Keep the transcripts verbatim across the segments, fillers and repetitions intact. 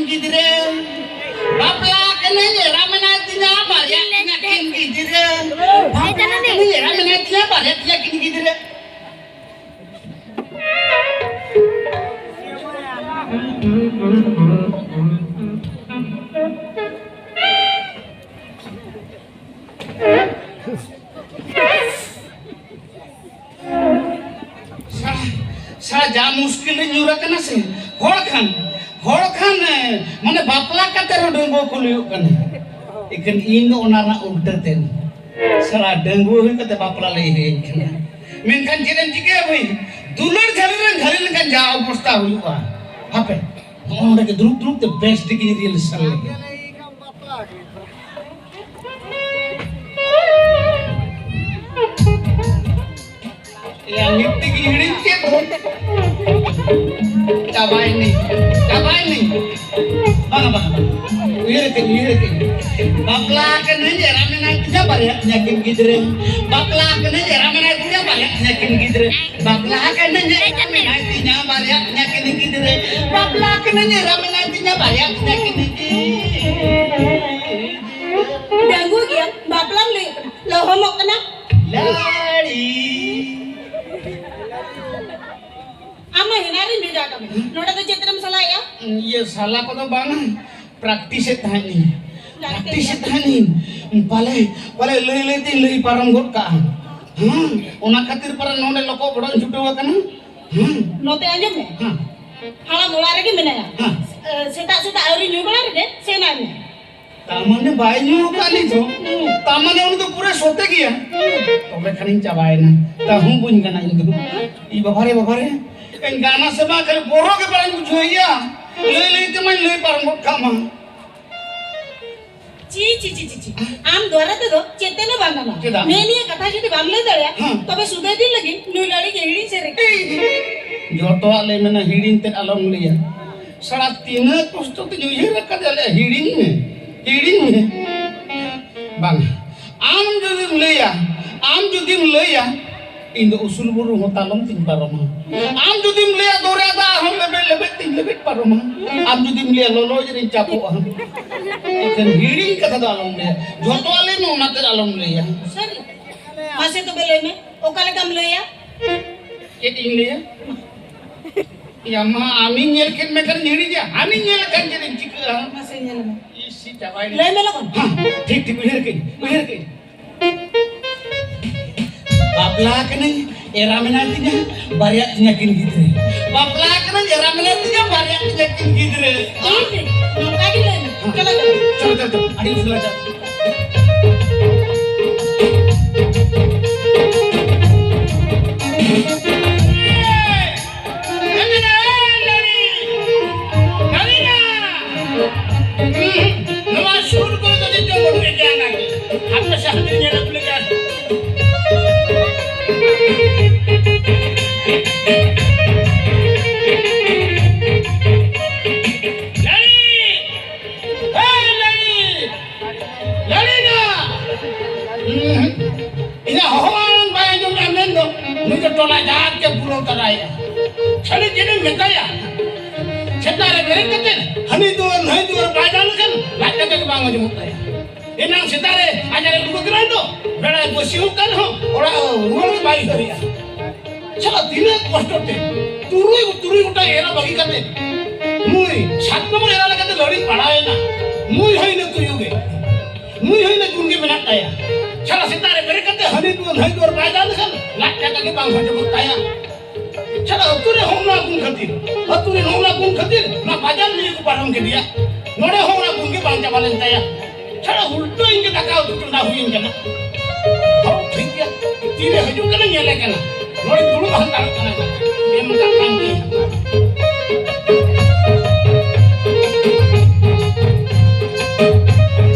ᱜᱤᱫᱽᱨᱟᱹ᱾ ᱵᱟᱯᱞᱟ ᱠᱟᱹᱱᱟᱹᱧ, ᱮᱨᱟ ᱢᱮᱱᱟᱭ ᱛᱤᱧᱟ, ᱵᱟᱨᱭᱟ ᱛᱤᱧᱟ ᱠᱤᱱ ᱜᱤᱫᱽᱨᱟᱹ᱾ ᱵᱟᱯᱞᱟ ᱠᱟᱹᱱᱟᱹᱧ, ᱮᱨᱟ ᱢᱮᱱᱟᱭ ᱛᱤᱧᱟ, ᱵᱟᱨᱭᱟ ᱛᱤᱧᱟ ᱠᱤᱱ ᱜᱤᱫᱽᱨᱟᱹ᱾ ᱥᱟ-, ᱥᱟ-, ᱡᱟ ᱢᱩᱥᱠᱤᱞ ᱨᱮ ᱧᱩᱨ ᱟᱠᱟᱱᱟ ᱥᱮ᱾ ᱦᱚᱲ ᱠᱷᱟᱱ, ᱦᱚᱲ ᱠᱷᱟᱱ, ᱮ, ᱢᱟᱱᱮ, ᱵᱟᱯᱞᱟ ᱠᱟᱛᱮ ᱨᱮᱦᱚᱸ ᱰᱟᱺᱜᱩᱣᱟᱹ ᱠᱚ ᱞᱟᱹᱭᱚᱜ ᱠᱟᱱᱟ᱾ ᱮᱠᱷᱟᱱ ᱤᱧ ᱫᱚ ᱚᱱᱟ ᱨᱮᱱᱟᱜ ᱩᱞᱴᱟᱹ ᱛᱮ᱾ ᱥᱟᱞᱟ ᱰᱟᱺᱜᱩᱣᱟᱹ ᱦᱩᱭ ᱠᱟᱛᱮ ᱵᱟᱯᱞᱟ ᱞᱟᱹᱭ ᱦᱩᱭ ᱠᱟᱱᱟ᱾ ᱢᱮᱱᱠᱷᱟᱱ ᱪᱮᱫ ᱮᱢ ᱪᱤᱠᱟᱹᱭᱟ ᱵᱷᱟᱹᱭ? ᱫᱩᱞᱟᱹᱲ ᱡᱷᱟᱹᱞᱤ ᱨᱮᱱ ᱡᱷᱟᱹᱞᱤ ᱞᱮᱱᱠᱷᱟᱱ ᱡᱟ ᱚᱵᱚᱥᱛᱟ ᱦᱩᱭᱩᱜᱼᱟ᱾ ᱦᱟᱯᱮ, ᱱᱚᱜᱼᱚ ᱱᱚᱰᱮ ᱜᱮ ᱫᱩᱲᱩᱵ ᱫᱩᱲᱩᱵ ᱛᱮ ᱵᱮᱥ ᱴᱷᱤᱠ ᱤᱧ ᱨᱤᱦᱟᱨᱥᱟᱞ ᱞᱮᱜᱮ᱾ ᱭᱟ, ᱢᱤᱫ ᱛᱮᱜᱮ ᱦᱤᱲᱤᱧ ᱠᱮᱫ ᱫᱚ᱾ ᱪᱟᱵᱟᱭᱮᱱᱟᱹᱧ, ᱪᱟᱵᱟᱭᱮᱱᱟᱹᱧ᱾ ᱵᱟᱝᱟ, ᱵᱟᱝᱟ, ᱵᱟᱝᱟ᱾ ᱩᱭᱦᱟᱹᱨ ᱠᱟᱹᱧ, ᱩᱭᱦᱟᱹᱨ ᱠᱟᱹᱧ᱾ ᱵᱟᱯᱞᱟ ᱠᱟᱹᱱᱟᱹᱧ, ᱮᱨᱟ ᱢᱮᱱᱟᱭ ᱛᱤᱧᱟ, ᱵᱟᱨᱭᱟ ᱛᱤᱧᱟ ᱠᱤᱱ ᱜᱤᱫᱽᱨᱟᱹ᱾ ᱵᱟᱯᱞᱟ ᱠᱟᱹᱱᱟᱹᱧ, ᱮᱨᱟ ᱢᱮᱱᱟᱭ ᱛᱤᱧᱟ, ᱵᱟᱨᱭᱟ ᱛᱤᱧᱟ ᱠᱤᱱ ᱜᱤᱫᱽᱨᱟᱹ᱾ ᱵᱟᱯᱞᱟ ᱠᱟᱹᱱᱟᱹᱧ, ᱮᱨᱟ ᱢᱮᱱᱟᱭ ᱛᱤᱧᱟ, ᱵᱟᱨᱭᱟ ᱛᱤᱧᱟ ᱠᱤᱱ ᱜᱤᱫᱽᱨᱟᱹ᱾ ᱵᱟᱯᱞᱟ ᱠᱟᱹᱱᱟᱹᱧ, ᱮᱨᱟ ᱢᱮᱱᱟᱭ ᱛᱤᱧᱟ, ᱵᱟᱨᱭᱟ ᱛᱤᱧᱟ ᱠᱤᱱ ᱜᱤᱫᱽᱨᱟᱹ᱾ ᱰᱟᱺᱜᱩᱣᱟᱹ ᱜᱮᱭᱟᱢ, ᱵᱟᱯᱞᱟᱢ ᱞᱟᱹᱭ ᱠᱟᱱᱟ, ᱞᱚᱦᱚᱢᱚᱜ ᱠᱟᱱᱟ᱾ ᱞᱟᱲᱤ᱾ ᱟᱢ ᱢᱟ ᱦᱮᱱᱟᱨᱤᱧ ᱵᱷᱮᱡᱟ ᱠᱟᱜ ᱢᱮ᱾ ᱱᱚᱰᱮ ᱫᱚ ᱪᱮᱫ ᱨᱮᱢ ᱥᱟᱞᱟᱭᱮᱜᱼᱟ? ᱤᱭᱟᱹ, ᱥᱟᱞᱟ ᱠᱚᱫᱚ ᱵᱟᱝ, practice ᱮᱫ ᱛᱟᱦᱮᱸᱫ ᱤᱧ᱾ Practice ᱮᱫ ᱛᱟᱦᱮᱸᱫ ᱤᱧ᱾ ᱯᱟᱞᱮ, ᱯᱟᱞᱮ ᱞᱟᱹᱭ ᱞᱟᱹᱭ ᱛᱤᱧ ᱞᱟᱹᱭ ᱯᱟᱨᱚᱢ ᱜᱚᱫ ᱠᱟᱜᱼᱟ᱾ ᱦᱮᱸ, ᱚᱱᱟ ᱠᱷᱟᱹᱛᱤᱨ ᱯᱟᱨᱟ ᱱᱚᱰᱮ ᱞᱚᱠᱚ ᱵᱚᱲᱚᱧ ᱪᱷᱩᱴᱟᱹᱣ ᱟᱠᱟᱱᱟ᱾ ᱦᱮᱸ᱾ ᱱᱚᱛᱮ ᱟᱸᱡᱚᱢ ᱢᱮ᱾ ᱦᱮᱸ᱾ ᱦᱟᱲᱟᱢ ᱚᱲᱟᱜ ᱨᱮᱜᱮ ᱢᱮᱱᱟᱭᱟ᱾ ᱦᱮᱸ᱾ ᱮ, ᱥᱮᱛᱟᱜ ᱥᱮᱛᱟᱜ ᱟᱹᱣᱨᱤ ᱧᱩ ᱵᱟᱲᱟ ᱨᱮᱜᱮ ᱥᱮᱱᱟᱭ ᱢᱮ᱾ ᱛᱟᱨ ᱢᱟᱱᱮ ᱵᱟᱭ ᱧᱩ ᱟᱠᱟᱫ ᱱᱤᱛ ᱦᱚᱸ᱾ ᱦᱩᱸ᱾ ᱛᱟᱨ ᱢᱟᱱᱮ ᱩᱱᱤ ᱫᱚ ᱯᱩᱨᱟᱹ ᱥᱚᱛᱮ ᱜᱮᱭᱟ᱾ ᱦᱩᱸ᱾ ᱛᱚᱵᱮ ᱠᱷᱟᱱᱤᱧ ᱪᱟᱵᱟᱭᱮᱱᱟ᱾ ᱛᱟᱹᱦᱩ ᱵᱟᱹᱧ ᱜᱟᱱᱟ ᱤᱧ ᱫᱚ᱾ ᱦᱩᱸ᱾ ᱤ ᱵᱟᱵᱟᱨᱮ, ᱵᱟᱵᱟᱨᱮ᱾ ᱤᱧ ᱜᱟᱱᱟ ᱥᱮ ᱵᱟᱝ, ᱠᱷᱟᱹᱞᱤ ᱵᱚᱨᱚ ᱜᱮ ᱵᱟᱹᱧ ᱵᱩᱡᱷᱟᱹᱣᱮᱭᱟ᱾ ᱞᱟᱹᱭ ᱞᱟᱹᱭ ᱛᱮᱢᱟᱧ ᱞᱟᱹᱭ ᱯᱟᱨᱚᱢ ᱜᱚᱫ ᱠᱟᱜ ᱢᱟ᱾ ᱪᱤ, ᱪᱤ, ᱪᱤ, ᱪᱤ, ᱪᱤ᱾ ᱟᱢ ᱫᱚᱣᱟᱨᱟ ᱛᱮᱫᱚ ᱪᱮᱛᱮᱱ ᱦᱚᱸ ᱵᱟᱝ ᱜᱟᱱᱚᱜᱼᱟ᱾ ᱪᱮᱫᱟᱜ? ᱱᱮ ᱱᱤᱭᱟᱹ ᱠᱟᱛᱷᱟ ᱡᱩᱫᱤ ᱵᱟᱢ ᱞᱟᱹᱭ ᱫᱟᱲᱮᱭᱟᱜᱼᱟ, ᱦᱮᱸ᱾ ᱛᱚᱵᱮ ᱥᱩᱫᱟᱹᱭ ᱫᱤᱱ ᱞᱟᱹᱜᱤᱫ ᱱᱩᱭ ᱞᱟᱹᱲᱤ ᱜᱮ ᱦᱤᱲᱤᱧ ᱥᱮ ᱨᱮ᱾ ᱡᱚᱛᱚᱣᱟᱜ ᱞᱟᱹᱭ ᱢᱮᱱᱟ, ᱦᱤᱲᱤᱧ ᱛᱮᱫ ᱟᱞᱚᱢ ᱞᱟᱹᱭᱟ᱾ ᱥᱟᱞᱟ ᱛᱤᱱᱟᱹᱜ ᱠᱚᱥᱴᱚ ᱛᱮᱧ ᱩᱭᱦᱟᱹᱨ ᱟᱠᱟᱫᱮᱭᱟ, ᱞᱟᱹᱭᱟ, "ᱦᱤᱲᱤᱧ ᱢᱮ, ᱦᱤᱲᱤᱧ ᱢᱮ᱾" ᱵᱟᱝ, ᱟᱢ ᱡᱩᱫᱤᱢ ᱞᱟᱹᱭᱟ, ᱟᱢ ᱡᱩᱫᱤᱢ ᱞᱟᱹᱭᱟ, ᱤᱧ ᱫᱚ ᱩᱥᱩᱞ ᱵᱩᱨᱩ ᱦᱚᱸ ᱛᱟᱞᱚᱢ ᱛᱤᱧ ᱯᱟᱨᱚᱢᱟ᱾ ᱟᱢ ᱡᱩᱫᱤᱢ ᱞᱟᱹᱭᱟ, ᱫᱚᱨᱭᱟ ᱫᱟᱜ ᱦᱚᱸ ᱞᱮᱵᱮᱫ ᱞᱮᱵᱮᱫ ᱛᱤᱧ ᱞᱮᱵᱮᱫ ᱯᱟᱨᱚᱢᱟ᱾ ᱟᱢ ᱡᱩᱫᱤᱢ ᱞᱟᱹᱭᱟ ᱞᱚᱞᱚ ᱡᱮᱨᱤᱧ ᱪᱟᱯᱚᱜᱼᱟ᱾ ᱮᱱᱠᱷᱟᱱ ᱦᱤᱲᱤᱧ ᱠᱟᱛᱷᱟ ᱫᱚ ᱟᱞᱚᱢ ᱞᱟᱹᱭᱟ᱾ ᱡᱷᱚᱛᱚᱣᱟᱜ ᱞᱟᱹᱭ ᱢᱮ, ᱚᱱᱟᱛᱮ ᱟᱞᱚᱢ ᱞᱟᱹᱭᱟ᱾ ᱥᱟᱹᱨᱤ? ᱢᱟᱥᱮ ᱛᱚᱵᱮ ᱞᱟᱹᱭ ᱢᱮ, ᱚᱠᱟ ᱞᱮᱠᱟᱢ ᱞᱟᱹᱭᱟ? ᱪᱮᱫ ᱤᱧ ᱞᱟᱹᱭᱟ? ᱭᱟ ᱢᱟ, ᱟᱢᱤᱧ ᱧᱮᱞ ᱠᱮᱫ ᱢᱮ ᱠᱷᱟᱱ ᱦᱤᱲᱤᱧᱟ, ᱦᱟᱹᱱᱤᱧ ᱧᱮᱞ ᱠᱷᱟᱱ ᱪᱮᱫ ᱤᱧ ᱪᱤᱠᱟᱹᱜᱼᱟ? ᱢᱟᱥᱮ ᱧᱮᱞ ᱢᱮ᱾ ᱤᱥ, ᱪᱟᱵᱟᱭᱮᱱᱟ᱾ ᱞᱟᱹᱭ ᱢᱮ ᱞᱚᱜᱚᱱ᱾ ᱦᱮᱸ, ᱴᱷᱤᱠ, ᱴᱷᱤᱠ, ᱩᱭᱦᱟᱹᱨ ᱠᱟᱹᱧ, ᱩᱭᱦᱟᱹᱨ ᱠᱟᱹᱧ᱾ ᱵᱟᱯᱞᱟ ᱠᱟᱹᱱᱟᱹᱧ, ᱮᱨᱟ ᱢᱮᱱᱟᱭ ᱛᱤᱧᱟ, ᱵᱟᱨᱭᱟ ᱛᱤᱧᱟ ᱠᱤᱱ ᱜᱤᱫᱽᱨᱟᱹ᱾ ᱵᱟᱯᱞᱟ ᱠᱟᱹᱱᱟᱹᱧ, ᱮᱨᱟ ᱢᱮᱱᱟᱭ ᱛᱤᱧᱟ, ᱵᱟᱨᱭᱟ ᱛᱤᱧᱟ ᱠᱤᱱ ᱜᱤᱫᱽᱨᱟᱹ᱾ ᱤᱧ ᱱᱚᱝᱠᱟ ᱜᱮ ᱞᱟᱹᱭ ᱢᱮ᱾ ᱪᱚᱞᱚ, ᱪᱚᱞᱚ᱾ ᱪᱚᱞᱚ, ᱪᱚᱞᱚ, ᱪᱚᱞᱚ᱾ ᱟᱹᱰᱤ ᱩᱥᱟᱹᱨᱟ ᱪᱚᱞᱚ᱾ ᱱᱚᱣᱟ ᱥᱩᱨ ᱠᱚᱨᱮ ᱫᱚ ᱪᱮᱫ ᱪᱚᱝ ᱵᱟᱹᱱᱩᱜ ᱜᱮᱭᱟ, ᱚᱱᱟᱜᱮ ᱦᱟᱯᱮ ᱥᱮ ᱦᱟᱱᱛᱮ ᱧᱮᱞ ᱟᱹᱜᱩ ᱞᱮᱜᱮ᱾ ᱞᱟᱹᱲᱤ! ᱦᱮ ᱞᱟᱹᱲᱤ! ᱞᱟᱹᱲᱤᱱᱟ! ᱦᱩᱸ᱾ ᱤᱧᱟᱹᱜ ᱦᱚᱦᱚ ᱟᱲᱟᱝ ᱵᱟᱭ ᱟᱸᱡᱚᱢᱮᱜᱼᱟ ᱢᱮᱱᱫᱚ, ᱱᱩᱭ ᱫᱚ ᱴᱚᱞᱟ ᱡᱟᱦᱟᱸ ᱜᱮ ᱯᱩᱨᱟᱹᱣ ᱛᱟᱨᱟᱭᱮᱜᱼᱟ᱾ ᱠᱷᱟᱹᱞᱤ ᱪᱮᱫ ᱮᱢ ᱢᱮᱛᱟᱭᱟ? ᱥᱮᱛᱟᱜ ᱨᱮ ᱵᱮᱨᱮᱫ ᱠᱟᱛᱮ ᱦᱟᱹᱱᱤ ᱫᱩᱣᱟᱹᱨ ᱱᱟᱹᱭ ᱫᱩᱣᱟᱹᱨ ᱵᱟᱭ ᱫᱟᱬᱟᱱ ᱠᱷᱟᱱ ᱞᱟᱡ ᱫᱟᱠᱟ ᱜᱮ ᱵᱟᱝ ᱦᱚᱡᱚᱢᱚᱜ ᱛᱟᱭᱟ᱾ ᱮᱱᱟᱝ ᱥᱮᱛᱟᱜ ᱨᱮ ᱟᱡᱟᱨ ᱮ ᱩᱰᱩᱠ ᱟᱠᱟᱱᱟᱭ ᱫᱚ, ᱵᱮᱲᱟᱭ ᱵᱟᱹᱥᱤᱭᱟᱹᱜ ᱠᱟᱱ ᱨᱮᱦᱚᱸ ᱚᱲᱟᱜ ᱨᱩᱣᱟᱹᱲ ᱜᱮ ᱵᱟᱭ ᱩᱭᱦᱟᱹᱨᱮᱜᱼᱟ᱾ ᱥᱟᱞᱟ ᱛᱤᱱᱟᱹᱜ ᱠᱚᱥᱴᱚ ᱛᱮ ᱛᱩᱨᱩᱭ, ᱛᱩᱨᱩᱭ ᱜᱚᱴᱟᱝ ᱮᱨᱟ ᱵᱟᱹᱜᱤ ᱠᱟᱛᱮ ᱱᱩᱭ ᱥᱟᱛ ᱱᱚᱢᱵᱚᱨ ᱮᱨᱟ ᱞᱮᱠᱟᱛᱮ ᱞᱟᱹᱲᱤ ᱯᱟᱲᱟᱣ ᱮᱱᱟ᱾ ᱱᱩᱭ ᱦᱚᱸ ᱤᱱᱟᱹ ᱛᱩᱭᱩ ᱜᱮ, ᱱᱩᱭ ᱦᱚᱸ ᱤᱱᱟᱹ ᱜᱩᱱ ᱜᱮ ᱢᱮᱱᱟᱜ ᱛᱟᱭᱟ᱾ ᱥᱟᱞᱟ ᱥᱮᱛᱟᱜ ᱨᱮ ᱵᱮᱨᱮᱫ ᱠᱟᱛᱮ ᱦᱟᱹᱱᱤ ᱫᱩᱣᱟᱹᱨ ᱱᱟᱹᱭ ᱫᱩᱣᱟᱹᱨ ᱵᱟᱭ ᱫᱟᱬᱟᱱ ᱠᱷᱟᱱ ᱞᱟᱡ ᱫᱟᱠᱟ ᱜᱮ ᱵᱟᱝ ᱦᱚᱡᱚᱢᱚᱜ ᱛᱟᱭᱟ᱾ ᱥᱟᱞᱟ ᱟᱹᱛᱩ ᱨᱮ ᱦᱚᱸ ᱚᱱᱟ ᱜᱩᱱ ᱠᱷᱟᱹᱛᱤᱨ, ᱟᱹᱛᱩ ᱨᱮ ᱦᱚᱸ ᱚᱱᱟ ᱜᱩᱱ ᱠᱷᱟᱹᱛᱤᱨ ᱚᱱᱟ ᱵᱟᱡᱟᱨ ᱱᱤᱭᱟᱹ ᱠᱚ ᱯᱟᱨᱚᱢ ᱠᱮᱫᱮᱭᱟ᱾ ᱱᱚᱰᱮ ᱦᱚᱸ ᱚᱱᱟ ᱜᱩᱱ ᱜᱮ ᱵᱟᱝ ᱪᱟᱵᱟ ᱞᱮᱱ ᱛᱟᱭᱟ᱾ ᱥᱟᱞᱟ ᱩᱞᱴᱟᱹ ᱤᱧ ᱜᱮ ᱫᱟᱠᱟ ᱩᱛᱩ ᱪᱚᱸᱫᱟ ᱦᱩᱭᱮᱱ ᱠᱟᱱᱟ᱾ ᱦᱚᱸ, ᱴᱷᱤᱠ ᱜᱮᱭᱟ᱾ ᱛᱤᱨᱮ ᱦᱤᱡᱩᱜ ᱠᱟᱱᱟ ᱧᱮᱞᱮ ᱠᱟᱱᱟ᱾ ᱱᱚᱰᱮ ᱫᱩᱲᱩᱵ ᱦᱟᱛᱟᱲᱚᱜ ᱠᱟᱱᱟ᱾ ᱮᱢ ᱠᱟᱜ ᱠᱟᱱ ᱜᱮ᱾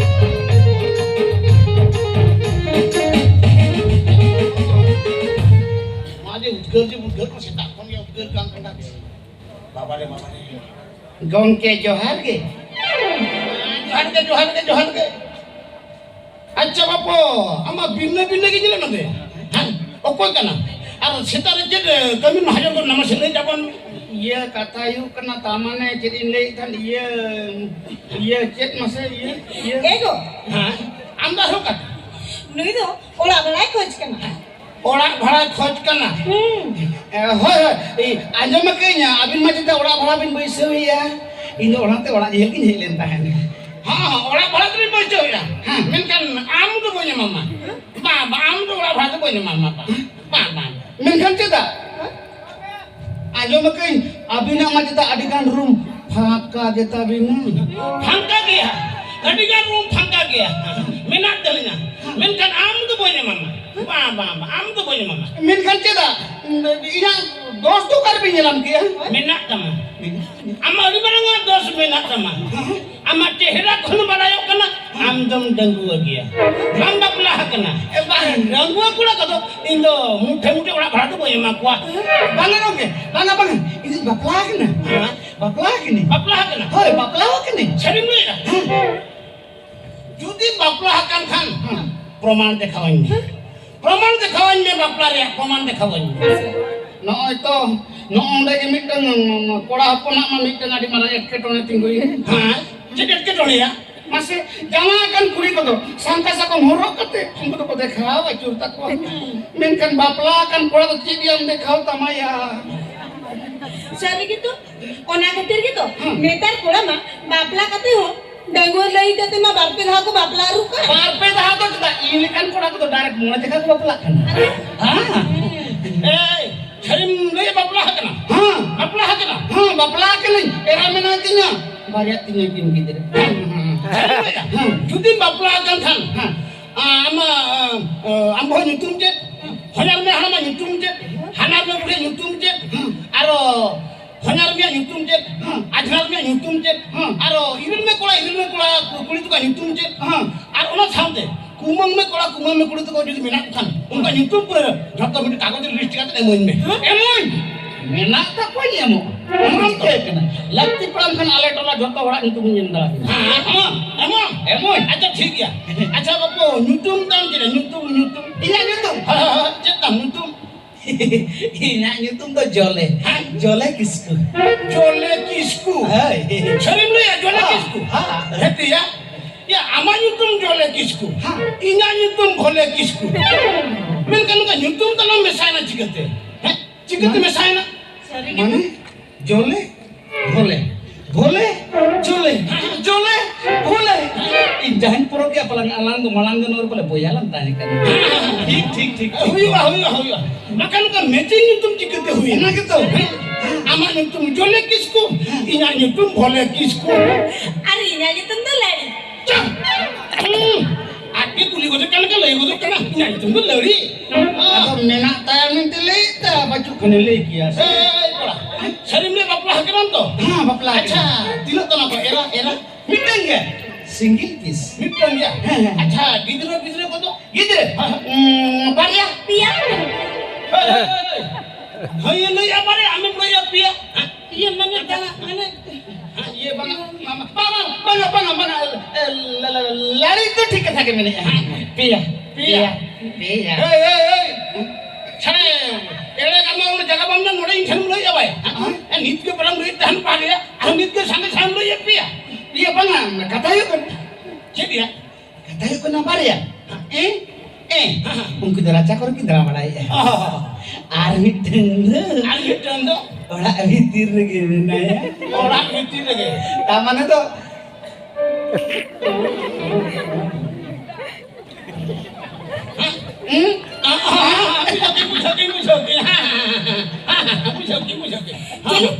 ᱱᱚᱣᱟ ᱡᱮ ᱩᱫᱽᱜᱟᱹᱨ, ᱡᱮ ᱩᱫᱽᱜᱟᱹᱨ ᱠᱚ ᱥᱮᱛᱟᱜ ᱠᱷᱚᱱ ᱜᱮ ᱩᱫᱽᱜᱟᱹᱨ ᱠᱟᱱ ᱛᱟᱦᱮᱱᱟ᱾ ᱵᱟᱵᱟ ᱨᱮ, ᱵᱟᱵᱟ ᱨᱮ᱾ ᱜᱚᱢᱠᱮ, ᱡᱚᱦᱟᱨ ᱜᱮ᱾ ᱡᱚᱦᱟᱨ ᱜᱮ, ᱡᱚᱦᱟᱨ ᱜᱮ, ᱡᱚᱦᱟᱨ ᱜᱮ᱾ ᱟᱪᱪᱷᱟ ᱵᱟᱯᱩ, ᱟᱢᱟᱜ ᱵᱤᱱᱟᱹ ᱵᱤᱱᱟᱹ ᱜᱮ ᱧᱮᱞᱚᱜ ᱱᱚᱰᱮ᱾ ᱦᱮᱸ? ᱚᱠᱚᱭ ᱠᱟᱱᱟ? ᱟᱨ ᱥᱮᱛᱟᱜ ᱨᱮ ᱪᱮᱫ, ᱮ, ᱠᱟᱹᱢᱤ ᱢᱟᱦᱟᱡᱚᱱ ᱠᱚ ᱱᱟᱢᱟ ᱥᱮ ᱞᱟᱹᱭ ᱛᱟᱵᱚᱱ ᱢᱮ᱾ ᱤᱭᱟᱹ, ᱠᱟᱛᱷᱟ ᱦᱩᱭᱩᱜ ᱠᱟᱱᱟ, ᱛᱟ ᱢᱟᱱᱮ ᱪᱮᱫ ᱤᱧ ᱞᱟᱹᱭᱮᱫ ᱛᱟᱦᱮᱸᱫ, ᱤᱭᱟᱹ, ᱤᱭᱟᱹ, ᱪᱮᱫ ᱢᱟᱥᱮ, ᱤᱭᱟᱹ, ᱤᱭᱟᱹ? ᱮ ᱜᱚ᱾ ᱦᱮᱸ? ᱟᱢ ᱫᱚ ᱟᱨᱦᱚᱸ ᱠᱟᱛᱷᱟ? ᱱᱩᱭ ᱫᱚ ᱚᱲᱟᱜ ᱵᱷᱟᱲᱟᱭ ᱠᱷᱚᱡᱽ ᱠᱟᱱᱟ᱾ ᱚᱲᱟᱜ ᱵᱷᱟᱲᱟ ᱠᱷᱚᱡᱽ ᱠᱟᱱᱟ? ᱦᱩᱸ᱾ ᱮ, ᱦᱳᱭ, ᱦᱳᱭ, ᱤ, ᱟᱸᱡᱚᱢ ᱟᱠᱟᱫᱟᱹᱧ, ᱟᱹᱵᱤᱱ ᱢᱟ ᱪᱮᱛᱟ ᱚᱲᱟᱜ ᱵᱷᱟᱲᱟ ᱵᱤᱱ ᱵᱟᱹᱭᱥᱟᱹᱣᱮᱭᱟ᱾ ᱤᱧ ᱫᱚ ᱚᱱᱟᱛᱮ ᱚᱲᱟᱜ ᱧᱮᱧᱮᱞ ᱜᱤᱧ ᱦᱮᱡ ᱞᱮᱱ ᱛᱟᱦᱮᱸᱫ᱾ ᱦᱚᱸ, ᱦᱚᱸ, ᱚᱲᱟᱜ ᱵᱷᱟᱲᱟ ᱫᱚᱞᱤᱧ ᱵᱟᱹᱭᱥᱟᱹᱣᱮᱫᱼᱟ᱾ ᱦᱮᱸ᱾ ᱢᱮᱱᱠᱷᱟᱱ ᱟᱢ ᱫᱚ ᱵᱟᱹᱧ ᱮᱢᱟᱢᱟ᱾ ᱵᱟᱝ, ᱵᱟᱝ, ᱟᱢ ᱫᱚ ᱚᱲᱟᱜ ᱵᱷᱟᱲᱟ ᱫᱚ ᱵᱟᱹᱧ ᱮᱢᱟᱢᱟ, ᱵᱟᱝ᱾ ᱵᱟᱝ, ᱵᱟᱝ᱾ ᱢᱮᱱᱠᱷᱟᱱ ᱪᱮᱫᱟᱜ? ᱟᱸᱡᱚᱢ ᱟᱠᱟᱫᱟᱹᱧ, ᱟᱹᱵᱤᱱᱟᱜ ᱢᱟ ᱪᱮᱫᱟᱜ ᱟᱹᱰᱤ ᱜᱟᱱ ᱨᱩᱢ ᱯᱷᱟᱸᱠᱟ ᱜᱮᱛᱟ ᱵᱤᱱᱟ? ᱯᱷᱟᱸᱠᱟ ᱜᱮᱭᱟ, ᱟᱹᱰᱤ ᱜᱟᱱ ᱨᱩᱢ ᱯᱷᱟᱸᱠᱟ ᱜᱮᱭᱟ, ᱢᱮᱱᱟᱜ ᱛᱟᱹᱞᱤᱧᱟ, ᱢᱮᱱᱠᱷᱟᱱ ᱟᱢ ᱫᱚ ᱵᱟᱹᱧ ᱮᱢᱟᱢᱟ᱾ ᱵᱟᱝ, ᱵᱟᱝ, ᱵᱟᱝ, ᱟᱢ ᱫᱚ ᱵᱟᱹᱧ ᱮᱢᱟᱢᱟ᱾ ᱢᱮᱱᱠᱷᱟᱱ ᱪᱮᱫᱟᱜ? ᱤᱧᱟᱹᱜ ᱫᱚᱥ ᱫᱚ ᱚᱠᱟ ᱨᱮᱵᱤᱱ ᱧᱮᱞᱟᱢ ᱠᱮᱭᱟ? ᱢᱮᱱᱟᱜ ᱛᱟᱢᱟ᱾ ᱟᱢᱟᱜ ᱟᱹᱰᱤ ᱢᱟᱨᱟᱝ ᱟᱜ ᱫᱚᱥ ᱢᱮᱱᱟᱜ ᱛᱟᱢᱟ᱾ ᱟᱢᱟᱜ ᱪᱮᱦᱨᱟ ᱠᱷᱚᱱ ᱵᱟᱲᱟᱭᱚᱜ ᱠᱟᱱᱟ, ᱟᱢ ᱫᱚᱢ ᱰᱟᱺᱜᱩᱣᱟᱹ ᱜᱮᱭᱟ, ᱵᱟᱢ ᱵᱟᱯᱞᱟ ᱟᱠᱟᱱᱟ᱾ ᱮ, ᱵᱟᱝ, ᱰᱟᱺᱜᱩᱣᱟᱹ ᱠᱚᱲᱟ ᱠᱚᱫᱚ ᱤᱧ ᱫᱚ ᱢᱩᱴᱷᱮ ᱢᱩᱴᱷᱮ ᱚᱲᱟᱜ ᱵᱷᱟᱲᱟ ᱫᱚ ᱵᱟᱹᱧ ᱮᱢᱟ ᱠᱚᱣᱟ᱾ ᱵᱟᱝᱟ ᱜᱚᱢᱠᱮ, ᱵᱟᱝᱟ, ᱵᱟᱝᱟ, ᱤᱧ ᱫᱚᱧ ᱵᱟᱯᱞᱟ ᱟᱠᱟᱱᱟ᱾ ᱦᱮᱸ? ᱵᱟᱯᱞᱟ ᱟᱠᱟᱱᱟᱹᱧ᱾ ᱵᱟᱯᱞᱟ ᱟᱠᱟᱱᱟ? ᱦᱳᱭ, ᱵᱟᱯᱞᱟ ᱟᱠᱟᱱᱟᱹᱧ᱾ ᱥᱟᱹᱨᱤᱢ ᱞᱟᱹᱭᱮᱫᱟ? ᱦᱮᱸ᱾ ᱡᱩᱫᱤᱢ ᱵᱟᱯᱞᱟ ᱟᱠᱟᱱ ᱠᱷᱟᱱ, ᱦᱮᱸ, ᱯᱨᱚᱢᱟᱬ ᱫᱮᱠᱷᱟᱣᱟᱹᱧ ᱢᱮ᱾ ᱦᱮᱸ? ᱯᱨᱚᱢᱟᱬ ᱫᱮᱠᱷᱟᱣᱟᱹᱧ ᱢᱮ, ᱵᱟᱯᱞᱟ ᱨᱮᱭᱟᱜ ᱯᱨᱚᱢᱟᱬ ᱫᱮᱠᱷᱟᱣᱟᱹᱧ ᱢᱮ᱾ ᱱᱚᱜᱼᱚᱭ ᱛᱚ, ᱱᱚᱜᱼᱚ ᱱᱚᱰᱮ ᱜᱮ ᱢᱤᱫᱴᱟᱝ, ᱩᱢ, ᱠᱚᱲᱟ ᱦᱚᱯᱚᱱᱟᱜ ᱢᱟ ᱢᱤᱫᱴᱟᱝ ᱟᱹᱰᱤ ᱢᱟᱨᱟᱝ ᱮᱴᱠᱮᱴᱚᱬᱮ ᱛᱤᱸᱜᱩᱭᱮᱱ᱾ ᱦᱮᱸ, ᱪᱮᱫ ᱮᱴᱠᱮᱴᱚᱬᱮᱭᱟ? ᱢᱟᱥᱮ, ᱡᱟᱶᱟᱭ ᱟᱠᱟᱱ ᱠᱩᱲᱤ ᱠᱚᱫᱚ ᱥᱟᱝᱠᱟ ᱥᱟᱠᱚᱢ ᱦᱚᱨᱚᱜ ᱠᱟᱛᱮ ᱩᱱᱠᱩ ᱫᱚᱠᱚ ᱫᱮᱠᱷᱟᱣ ᱟᱹᱪᱩᱨ ᱛᱟᱠᱚᱣᱟ᱾ ᱢᱮᱱᱠᱷᱟᱱ ᱵᱟᱯᱞᱟ ᱟᱠᱟᱱ ᱠᱚᱲᱟ ᱫᱚ ᱪᱮᱫ ᱭᱟᱢ ᱫᱮᱠᱷᱟᱣ ᱛᱟᱢᱟᱭᱟ? ᱥᱟᱹᱨᱤ ᱜᱮᱛᱚ, ᱚᱱᱟ ᱠᱷᱟᱹᱛᱤᱨ ᱜᱮᱛᱚ ᱦᱮᱸ᱾ ᱱᱮᱛᱟᱨ ᱠᱚᱲᱟ ᱢᱟ ᱵᱟᱯᱞᱟ ᱠᱟᱛᱮ ᱦᱚᱸ ᱰᱟᱺᱜᱩᱣᱟᱹ ᱞᱟᱹᱭ ᱠᱟᱛᱮ ᱢᱟ ᱵᱟᱨ ᱯᱮ ᱫᱷᱟᱣ ᱠᱚ ᱵᱟᱯᱞᱟ ᱟᱹᱨᱩ ᱠᱟᱱ᱾ ᱵᱟᱨ ᱯᱮ ᱫᱷᱟᱣ ᱫᱚ ᱪᱮᱫᱟᱜ? ᱤᱧ ᱞᱮᱠᱟᱱ ᱠᱚᱲᱟ ᱠᱚᱫᱚ direct ᱢᱚᱬᱮ ᱡᱟᱭᱜᱟ ᱠᱚ ᱵᱟᱯᱞᱟᱜ ᱠᱟᱱᱟ᱾ ᱦᱮᱸ᱾ ᱮᱭ, ᱥᱟᱹᱨᱤᱢ ᱞᱟᱹᱭᱟ ᱵᱟᱯᱞᱟ ᱟᱠᱟᱱᱟ? ᱦᱮᱸ᱾ ᱵᱟᱯᱞᱟ ᱟᱠᱟᱱᱟ? ᱦᱮᱸ, ᱵᱟᱯᱞᱟ ᱟᱠᱟᱱᱟᱹᱧ᱾ ᱮᱨᱟ ᱢᱮᱱᱟᱭ ᱛᱤᱧᱟ᱾ ᱵᱟᱨᱭᱟ ᱛᱤᱧᱟ ᱠᱤᱱ ᱜᱤᱫᱽᱨᱟᱹ᱾ ᱦᱮᱸ᱾ ᱡᱩᱫᱤᱢ ᱵᱟᱯᱞᱟ ᱟᱠᱟᱱ ᱠᱷᱟᱱ, ᱦᱮᱸ᱾ ᱟᱢ, ᱟᱢ ᱵᱟᱹᱦᱩ ᱧᱩᱛᱩᱢ ᱪᱮᱫ? ᱦᱚᱧᱦᱟᱨ ᱢᱮ ᱦᱟᱲᱟᱢᱟᱜ ᱧᱩᱛᱩᱢ ᱪᱮᱫ? ᱦᱟᱱᱦᱟᱨ ᱢᱮ ᱵᱩᱰᱷᱤ ᱧᱩᱛᱩᱢ ᱪᱮᱫ? ᱦᱮᱸ᱾ ᱟᱨᱚ ᱦᱚᱧᱦᱟᱨ ᱢᱮᱭᱟᱜ ᱧᱩᱛᱩᱢ ᱪᱮᱫ? ᱦᱮᱸ᱾ ᱟᱡᱷᱱᱟᱨ ᱢᱮᱭᱟᱜ ᱧᱩᱛᱩᱢ ᱪᱮᱫ? ᱦᱮᱸ᱾ ᱟᱨᱚ ᱤᱨᱤᱞ ᱢᱮ ᱠᱚᱲᱟ, ᱤᱨᱤᱞ ᱢᱮ ᱠᱚᱲᱟ, ᱠᱩᱲᱤ ᱛᱟᱠᱚᱣᱟᱜ ᱧᱩᱛᱩᱢ ᱪᱮᱫ? ᱦᱮᱸ᱾ ᱟᱨ ᱚᱱᱟ ᱥᱟᱶᱛᱮ ᱠᱩᱢᱟᱹᱝ ᱢᱮ ᱠᱚᱲᱟ, ᱠᱩᱢᱟᱹᱝ ᱢᱮ ᱠᱩᱲᱤ ᱛᱟᱠᱚ ᱡᱩᱫᱤ ᱢᱮᱱᱟᱜ ᱠᱚ ᱠᱷᱟᱱ, ᱩᱱᱠᱩᱣᱟᱜ ᱧᱩᱛᱩᱢ ᱯᱩᱨᱟᱹ ᱡᱷᱚᱛᱚ ᱢᱤᱫᱴᱮᱱ ᱠᱟᱜᱚᱡᱽ ᱨᱮ list ᱠᱟᱛᱮ ᱮᱢᱟᱹᱧ ᱢᱮ᱾ ᱦᱮᱸ? ᱮᱢᱟᱹᱧ! ᱢᱮᱱᱟᱜ ᱛᱟᱠᱚᱣᱟᱧ ᱮᱢᱚᱜ᱾ ᱚᱱᱟᱧ ᱪᱮᱫ ᱠᱟᱱᱟ? ᱞᱟᱹᱠᱛᱤ ᱯᱟᱲᱟᱣ ᱠᱷᱟᱱ ᱟᱞᱮ ᱴᱚᱞᱟ ᱡᱷᱚᱛᱚ ᱦᱚᱲᱟᱜ ᱧᱩᱛᱩᱢ ᱤᱧ ᱮᱢ ᱫᱟᱲᱮᱭᱟᱜᱼᱟ᱾ ᱦᱮᱸ, ᱮᱢᱚᱜ, ᱮᱢᱚᱜ᱾ ᱮᱢᱚᱜ᱾ ᱟᱪᱪᱷᱟ, ᱴᱷᱤᱠ ᱜᱮᱭᱟ᱾ ᱟᱪᱪᱷᱟ ᱵᱟᱹᱵᱩ, ᱧᱩᱛᱩᱢ ᱛᱟᱢ ᱪᱮᱫ? ᱧᱩᱛᱩᱢ, ᱧᱩᱛᱩᱢ᱾ ᱤᱧᱟᱹᱜ ᱧᱩᱛᱩᱢ? ᱦᱮᱸ, ᱦᱮᱸ, ᱦᱮᱸ, ᱪᱮᱫ ᱛᱟᱢ ᱧᱩᱛᱩᱢ? ᱤᱧᱟᱹᱜ ᱧᱩᱛᱩᱢ ᱫᱚ ᱡᱚᱞᱮ᱾ ᱦᱮᱸ? ᱡᱚᱞᱮ ᱠᱤᱥᱠᱩ᱾ ᱡᱚᱞᱮ ᱠᱤᱥᱠᱩ? ᱦᱳᱭ᱾ ᱥᱟᱹᱨᱤᱢ ᱞᱟᱹᱭᱟ, ᱡᱚᱞᱮ ᱦᱮᱸ, ᱠᱤᱥᱠᱩ? ᱦᱮᱸ᱾ ᱦᱮᱸ ᱯᱮᱭᱟ, ᱭᱟ, ᱟᱢᱟᱜ ᱧᱩᱛᱩᱢ ᱡᱚᱞᱮ ᱠᱤᱥᱠᱩ, ᱦᱮᱸ᱾ ᱤᱧᱟᱹᱜ ᱧᱩᱛᱩᱢ ᱵᱷᱚᱞᱮ ᱠᱤᱥᱠᱩ᱾ ᱢᱮᱱᱠᱷᱟᱱ ᱱᱚᱝᱠᱟ ᱧᱩᱛᱩᱢ ᱛᱟᱞᱟᱝ ᱢᱮᱥᱟᱭᱮᱱᱟ ᱪᱤᱠᱟᱹᱛᱮ? ᱦᱮᱸ? ᱪᱤᱠᱟᱹᱛᱮ ᱢᱟᱱᱮ? ᱢᱮᱥᱟᱭᱮᱱᱟ? ᱥᱟᱹᱨᱤ ᱜᱮ᱾ ᱢᱟᱱᱮ? ᱡᱚᱞᱮ, ᱵᱷᱚᱞᱮ, ᱵᱷᱚᱞᱮ, ᱡᱚᱞᱮ, ᱡᱚᱞᱮ, ᱵᱷᱚᱞᱮ᱾ ᱤᱧ ᱡᱟᱦᱟᱸᱧ ᱯᱚᱨᱚᱠ ᱠᱮᱫ ᱯᱟᱞᱟᱝ, ᱟᱞᱟᱝ ᱫᱚ ᱢᱟᱲᱟᱝ ᱫᱚ ᱱᱚᱣᱟ ᱯᱟᱞᱮ ᱵᱚᱭᱦᱟ ᱞᱟᱝ ᱛᱟᱦᱮᱸ ᱠᱟᱱᱟ᱾ ᱴᱷᱤᱠ, ᱴᱷᱤᱠ, ᱴᱷᱤᱠ, ᱴᱷᱤᱠ᱾ ᱦᱩᱭᱩᱜᱼᱟ, ᱦᱩᱭᱩᱜᱼᱟ, ᱦᱩᱭᱩᱜᱼᱟ᱾ ᱵᱟᱠᱷᱟᱱ ᱱᱚᱝᱠᱟ matching ᱧᱩᱛᱩᱢ ᱪᱤᱠᱟᱹᱛᱮ ᱦᱩᱭᱮᱱᱟ? ᱚᱱᱟ ᱜᱮᱛᱚ᱾ ᱟᱢᱟᱜ ᱧᱩᱛᱩᱢ ᱡᱚᱞᱮ ᱠᱤᱥᱠᱩ, ᱤᱧᱟᱹᱜ ᱧᱩᱛᱩᱢ ᱵᱷᱚᱞᱮ ᱠᱤᱥᱠᱩ᱾ ᱟᱨ ᱤᱧᱟᱹᱜ ᱧᱩᱛᱩᱢ ᱫᱚ ᱞᱟᱹᱲᱤ᱾ ᱪᱟ! ᱦᱩᱸ᱾ ᱟᱡ ᱜᱮ ᱠᱩᱞᱤ ᱜᱚᱫᱚᱜ ᱠᱟᱱ ᱞᱮᱠᱟ ᱞᱟᱹᱭ ᱜᱚᱫᱚᱜ ᱠᱟᱱᱟ, ᱤᱧᱟᱹᱜ ᱧᱩᱛᱩᱢ ᱫᱚ ᱞᱟᱹᱲᱤ᱾ ᱟᱫᱚ ᱢᱮᱱᱟᱜ ᱛᱟᱭᱟ ᱢᱮᱱᱛᱮ ᱞᱟᱹᱭᱮᱫ ᱛᱟᱭᱟ, ᱵᱟᱹᱪᱩᱜ ᱠᱷᱟᱱᱮ ᱞᱟᱹᱭ ᱠᱮᱭᱟ ᱥᱮ᱾ ᱮᱭ ᱠᱚᱲᱟ, ᱥᱟᱹᱨᱤᱢ ᱞᱟᱹᱭ ᱵᱟᱯᱞᱟ ᱟᱠᱟᱱᱟᱢ ᱛᱚ? ᱦᱮᱸ, ᱵᱟᱯᱞᱟ ᱟᱪᱪᱷᱟ, ᱟᱠᱟᱱᱟ᱾ ᱛᱤᱱᱟᱹᱜ ᱛᱟᱢᱟ ᱠᱚ ᱮᱨᱟ, ᱮᱨᱟ? ᱢᱤᱫᱴᱟᱝ ᱜᱮ᱾ Single piece᱾ ᱢᱤᱫᱴᱟᱝ ᱜᱮᱭᱟ? ᱦᱮᱸ, ᱦᱮᱸ᱾ ᱟᱪᱪᱷᱟ, ᱜᱤᱫᱽᱨᱟᱹ ᱯᱤᱫᱽᱨᱟᱹ ᱠᱚᱫᱚ? ᱜᱤᱫᱽᱨᱟᱹ? ᱦᱮᱸ, ᱦᱮᱸ᱾ ᱩᱸ, ᱵᱟᱨᱭᱟ᱾ ᱯᱮᱭᱟ᱾ ᱦᱮᱸ, ᱦᱮᱸ, ᱦᱮᱸ᱾ ᱦᱮᱸ, ᱤᱭᱟᱹ ᱞᱟᱹᱭᱮᱜᱼᱟ ᱵᱟᱨᱭᱟ, ᱟᱢᱮᱢ ᱞᱟᱹᱭᱮᱜᱼᱟ ᱯᱮᱭᱟ᱾ ᱦᱮᱸ? ᱤᱭᱟᱹ ᱢᱟᱱᱮ ᱵᱟᱝᱟ, ᱢᱟᱱᱮ ᱦᱮᱸ, ᱤᱭᱟᱹ ᱵᱟᱝᱟ, ᱵᱟᱝᱟ, ᱵᱟᱝᱟ, ᱵᱟᱝᱟ, ᱵᱟᱝᱟ, ᱮ, ᱞᱟ-, ᱞᱟ-, ᱞᱟᱲᱤ ᱫᱚ ᱴᱷᱤᱠ ᱠᱟᱛᱷᱟ ᱜᱮ ᱢᱮᱱᱮᱜᱼᱟ᱾ ᱯᱮᱭᱟ, ᱯᱮᱭᱟ᱾ ᱯᱮᱭᱟ, ᱯᱮᱭᱟ᱾ ᱮᱭ, ᱮᱭ, ᱮᱭ᱾ ᱥᱟᱲᱮ ᱮᱲᱮ ᱜᱟᱱ ᱢᱟ ᱚᱸᱰᱮ ᱡᱟᱭᱜᱟ ᱵᱟᱢ ᱧᱟᱢ, ᱱᱚᱰᱮ ᱤᱧ ᱴᱷᱮᱱᱮᱢ ᱞᱟᱹᱭᱮᱜᱼᱟ ᱵᱟᱭ᱾ ᱦᱮᱸ? ᱮ, ᱱᱤᱛ ᱜᱮ ᱵᱟᱨᱟᱢ ᱞᱟᱹᱭᱮᱫ ᱛᱟᱦᱮᱱ ᱵᱟᱨᱭᱟ, ᱟᱨ ᱱᱤᱛ ᱜᱮ ᱥᱟᱸᱜᱮ ᱥᱟᱸᱜᱮᱢ ᱞᱟᱹᱭᱮᱫ ᱯᱮᱭᱟ᱾ ᱤᱭᱟᱹ ᱵᱟᱝᱟ, ᱠᱟᱛᱷᱟ ᱦᱩᱭᱩᱜ ᱠᱟᱱᱟ᱾ ᱪᱮᱫ ᱭᱟ? ᱠᱟᱛᱷᱟ ᱦᱩᱭᱩᱜ ᱠᱟᱱᱟ ᱵᱟᱨᱭᱟ᱾ ᱮ? ᱮ? ᱩᱱᱠᱩ ᱫᱚ ᱨᱟᱪᱟ ᱠᱚᱨᱮ ᱠᱤᱱ ᱫᱟᱬᱟ ᱵᱟᱲᱟᱭᱮᱫᱼᱟ᱾ ᱚ᱾ ᱟᱨ ᱢᱤᱫᱴᱮᱱ ᱫᱚ ᱟᱨ ᱢᱤᱫᱴᱮᱱ ᱫᱚ? ᱚᱲᱟᱜ ᱵᱷᱤᱛᱤᱨ ᱨᱮᱜᱮ ᱢᱮᱱᱟᱭᱟ᱾ ᱚᱲᱟᱜ ᱵᱷᱤᱛᱤᱨ ᱨᱮᱜᱮ᱾ ᱛᱟ ᱢᱟᱱᱮ ᱫᱚ ᱦᱮᱸ? ᱦᱮᱸ? ᱵᱩᱡᱷᱟᱹᱣ ᱠᱮᱫ, ᱵᱩᱡᱷᱟᱹᱣ ᱠᱮᱫ, ᱵᱩᱡᱷᱟᱹᱣ ᱠᱮᱫ᱾ ᱦᱮᱸ, ᱦᱮᱸ, ᱦᱮᱸ, ᱦᱮᱸ, ᱵᱩᱡᱷᱟᱹᱣ ᱠᱮᱫ, ᱵᱩᱡᱷᱟᱹᱣ ᱠᱮᱫ᱾ ᱦᱮᱸ᱾ ᱪᱮᱞᱮ,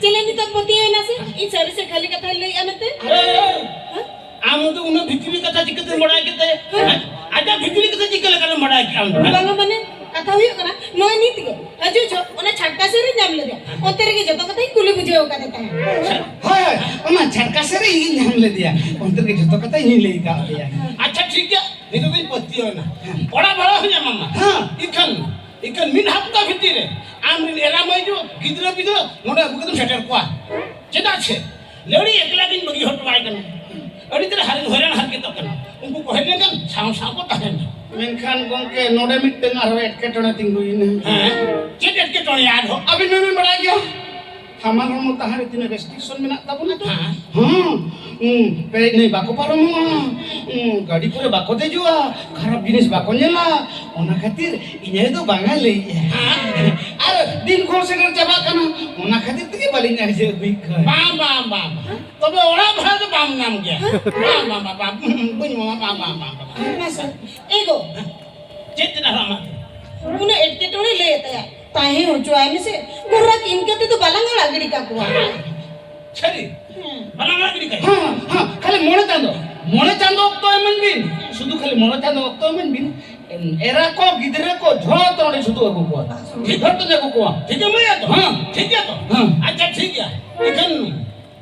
ᱪᱮᱞᱮ ᱱᱤᱛᱚᱜ ᱯᱟᱹᱛᱭᱟᱹᱣ ᱮᱱᱟ ᱥᱮ? ᱤᱧ ᱥᱟᱹᱨᱤ ᱥᱮ ᱠᱷᱟᱹᱞᱤ ᱠᱟᱛᱷᱟᱭ ᱞᱟᱹᱭᱮᱜᱼᱟ ᱢᱮᱱᱛᱮ? ᱦᱮᱸ᱾ ᱦᱮᱸ? ᱟᱢ ᱫᱚ ᱩᱱᱟᱹᱜ ᱵᱷᱤᱛᱨᱤ ᱠᱟᱛᱷᱟ ᱪᱤᱠᱟᱹᱛᱮᱢ ᱵᱟᱲᱟᱭ ᱠᱮᱫ ᱛᱟᱭᱟ? ᱦᱮᱸ? ᱟᱡᱟᱜ ᱵᱷᱤᱛᱨᱤ ᱠᱟᱛᱷᱟ ᱪᱤᱠᱟᱹ ᱞᱮᱠᱟᱨᱮᱢ ᱵᱟᱲᱟᱭ ᱠᱮᱫᱼᱟ ᱟᱢ ᱫᱚ? ᱵᱟᱝᱟ, ᱢᱟᱱᱮ, ᱠᱟᱛᱷᱟ ᱦᱩᱭᱩᱜ ᱠᱟᱱᱟ, ᱱᱚᱜᱼᱚᱭ ᱱᱤᱛ ᱜᱮ ᱦᱤᱡᱩᱜ ᱡᱚᱦᱚᱜ ᱚᱱᱟ ᱪᱷᱟᱴᱠᱟ ᱥᱮᱫ ᱨᱮ ᱧᱟᱢ ᱞᱮᱫᱮᱭᱟ᱾ ᱚᱱᱛᱮ ᱨᱮᱜᱮ ᱡᱚᱛᱚ ᱠᱟᱛᱷᱟᱧ ᱠᱩᱞᱤ ᱵᱩᱡᱷᱟᱹᱣ ᱠᱟᱫᱮ ᱛᱟᱦᱮᱸᱫ᱾ ᱦᱳᱭ, ᱦᱳᱭ, ᱚᱱᱟ ᱪᱷᱟᱴᱠᱟ ᱥᱮᱫ ᱨᱮ ᱤᱧ ᱧᱟᱢ ᱞᱮᱫᱮᱭᱟ᱾ ᱚᱱᱛᱮ ᱨᱮᱜᱮ ᱡᱚᱛᱚ ᱠᱟᱛᱷᱟ ᱤᱧ ᱞᱟᱹᱭ ᱠᱟᱣ ᱫᱮᱭᱟ᱾ ᱟᱪᱪᱷᱟ, ᱴᱷᱤᱠ ᱜᱮᱭᱟ, ᱱᱤᱛᱚᱜ ᱫᱚᱧ ᱯᱟᱹᱛᱭᱟᱹᱣ ᱮᱱᱟ᱾ ᱦᱮᱸ᱾ ᱚᱲᱟᱜ ᱵᱷᱟᱲᱟ ᱦᱚᱸᱧ ᱮᱢᱟᱢᱟ᱾ ᱦᱮᱸ᱾ ᱤᱠᱷᱟᱹᱱ, ᱤᱠᱷᱟᱹᱱ ᱢᱤᱫ ᱦᱟᱯᱛᱟ ᱵᱷᱤᱛᱤᱨ ᱨᱮ ᱟᱢ ᱨᱮᱱ ᱮᱨᱟ ᱢᱟᱹᱭ ᱠᱚ, ᱜᱤᱫᱽᱨᱟᱹ ᱯᱤᱫᱽᱨᱟᱹ ᱱᱚᱰᱮ ᱟᱹᱜᱩ ᱠᱟᱛᱮᱢ ᱥᱮᱴᱮᱨ ᱠᱚᱣᱟ᱾ ᱪᱮᱫᱟᱜ ᱥᱮ ᱞᱟᱹᱲᱤ ᱮᱠᱞᱟ ᱜᱤᱧ ᱵᱟᱹᱜᱤ ᱦᱚᱴᱚ ᱟᱭ ᱠᱟᱱᱟ᱾ ᱟᱹᱰᱤ ᱛᱮᱫ ᱦᱟᱨᱤᱧ ᱦᱚᱭᱨᱟᱱ ᱦᱟᱨᱠᱮᱛᱚᱜ ᱠᱟᱱᱟ᱾ ᱩᱱᱠᱩ ᱠᱚ ᱦᱮᱡ ᱞᱮᱱᱠᱷᱟᱱ ᱥᱟᱶ ᱥᱟᱶ ᱠᱚ ᱛᱟᱦᱮᱱᱟ᱾ ᱢᱮᱱᱠᱷᱟᱱ ᱜᱚᱢᱠᱮ, ᱱᱚᱰᱮ ᱢᱤᱫᱴᱟᱝ ᱟᱨᱦᱚᱸ ᱮᱴᱠᱮᱴᱚᱬᱮ ᱛᱤᱸᱜᱩᱭᱮᱱᱟ᱾ ᱦᱮᱸ, ᱪᱮᱫ ᱮᱴᱠᱮᱴᱚᱬᱮ ᱟᱨᱦᱚᱸ? ᱟᱹᱵᱤᱱ ᱢᱟᱵᱤᱱ ᱵᱟᱲᱟᱭ ᱜᱮᱭᱟ, ᱦᱟᱢᱟᱞ ᱦᱚᱲᱢᱚ ᱛᱟᱦᱮᱸ ᱨᱮ ᱛᱤᱱᱟᱹᱜ ᱨᱮᱥᱴᱨᱤᱠᱥᱚᱱ ᱢᱮᱱᱟᱜ ᱛᱟᱵᱚᱱᱟ ᱛᱚ᱾ ᱦᱮᱸ᱾ ᱦᱮᱸ, ᱦᱩᱸ, ᱯᱮᱨᱮᱡ ᱱᱟᱹᱭ ᱵᱟᱠᱚ ᱯᱟᱨᱚᱢᱚᱜᱼᱟ, ᱦᱩᱸ, ᱜᱟᱹᱰᱤ ᱠᱚᱨᱮ ᱵᱟᱠᱚ ᱫᱮᱡᱚᱜᱼᱟ, ᱠᱷᱟᱨᱟᱯ ᱡᱤᱱᱤᱥ ᱵᱟᱠᱚ ᱧᱮᱞᱟ, ᱚᱱᱟ ᱠᱷᱟᱹᱛᱤᱨ ᱤᱧ ᱟᱭᱳ ᱫᱚ ᱵᱟᱝᱟ ᱞᱟᱹᱭᱮᱜᱼᱟ᱾ ᱦᱮᱸ᱾ ᱟᱨ ᱫᱤᱱ ᱠᱚᱦᱚᱸ ᱥᱮᱴᱮᱨ ᱪᱟᱵᱟᱜ ᱠᱟᱱᱟ, ᱚᱱᱟ ᱠᱷᱟᱹᱛᱤᱨ ᱛᱮᱜᱮ ᱵᱟᱹᱞᱤᱧ ᱟᱨᱡᱟᱣ ᱟᱹᱜᱩᱭᱮᱫ ᱠᱚᱣᱟ᱾ ᱵᱟᱝ, ᱵᱟᱝ, ᱵᱟᱝ, ᱵᱟᱝ᱾ ᱛᱚᱵᱮ ᱚᱲᱟᱜ ᱵᱷᱟᱲᱟ ᱫᱚ ᱵᱟᱢ ᱧᱟᱢ ᱜᱮᱭᱟ᱾ ᱵᱟᱝ, ᱵᱟᱝ, ᱵᱟᱝ, ᱵᱟᱝ, ᱵᱟᱹᱧ ᱮᱢᱟᱢᱟ, ᱵᱟᱝ, ᱵᱟᱝ, ᱵᱟᱝ, ᱵᱟᱝ᱾ ᱦᱮᱸ ᱥᱮ? ᱮ ᱜᱚ, ᱪᱮᱫ ᱪᱮᱫ ᱟᱨᱦᱚᱸ ᱟᱢᱟᱜ? ᱩᱱᱟᱹᱜ ᱮᱴᱠᱮᱴᱚᱬᱮ ᱞᱟᱹᱭ ᱛᱟᱭᱟ, ᱛᱟᱦᱮᱸ ᱦᱚᱪᱚᱣᱟᱭ ᱢᱮᱥᱮ᱾ ᱜᱚᱨᱟᱠ ᱤᱱᱠᱟᱹ ᱛᱮᱫᱚ ᱵᱟᱞᱟᱝ ᱟᱲᱟᱜ ᱜᱤᱰᱤ ᱠᱟᱠᱚᱣᱟ᱾ ᱥᱟᱹᱨᱤ? ᱦᱮᱸ᱾ ᱵᱟᱞᱟᱝ ᱟᱲᱟᱜ ᱜᱤᱰᱤ ᱠᱟᱭᱟ? ᱦᱮᱸ, ᱦᱮᱸ, ᱠᱷᱟᱹᱞᱤ ᱢᱚᱬᱮ ᱪᱟᱸᱫᱚ, ᱢᱚᱬᱮ ᱪᱟᱸᱫᱚ ᱚᱠᱛᱚ ᱮᱢᱟᱹᱧ ᱵᱤᱱ, ᱥᱩᱫᱷᱩ ᱠᱷᱟᱹᱞᱤ ᱢᱚᱬᱮ ᱪᱟᱸᱫᱚ ᱚᱠᱛᱚ ᱮᱢᱟᱹᱧ ᱵᱤᱱ᱾ ᱮᱨᱟ ᱠᱚ, ᱜᱤᱫᱽᱨᱟᱹ ᱠᱚ, ᱡᱷᱚᱛᱚ ᱚᱸᱰᱮ ᱥᱩᱫᱷᱩ ᱟᱹᱜᱩ ᱠᱚᱣᱟ᱾ ᱡᱷᱚᱛᱚ ᱟᱹᱜᱩ ᱠᱚᱣᱟ᱾ ᱴᱷᱤᱠ ᱮᱢ ᱞᱟᱹᱭᱟ ᱛᱚ? ᱦᱮᱸ᱾ ᱴᱷᱤᱠ ᱜᱮᱭᱟ ᱛᱚ? ᱦᱮᱸ᱾ ᱟᱪᱪᱷᱟ, ᱴᱷᱤᱠ ᱜᱮᱭᱟ᱾ ᱤᱠᱷᱟᱹᱱ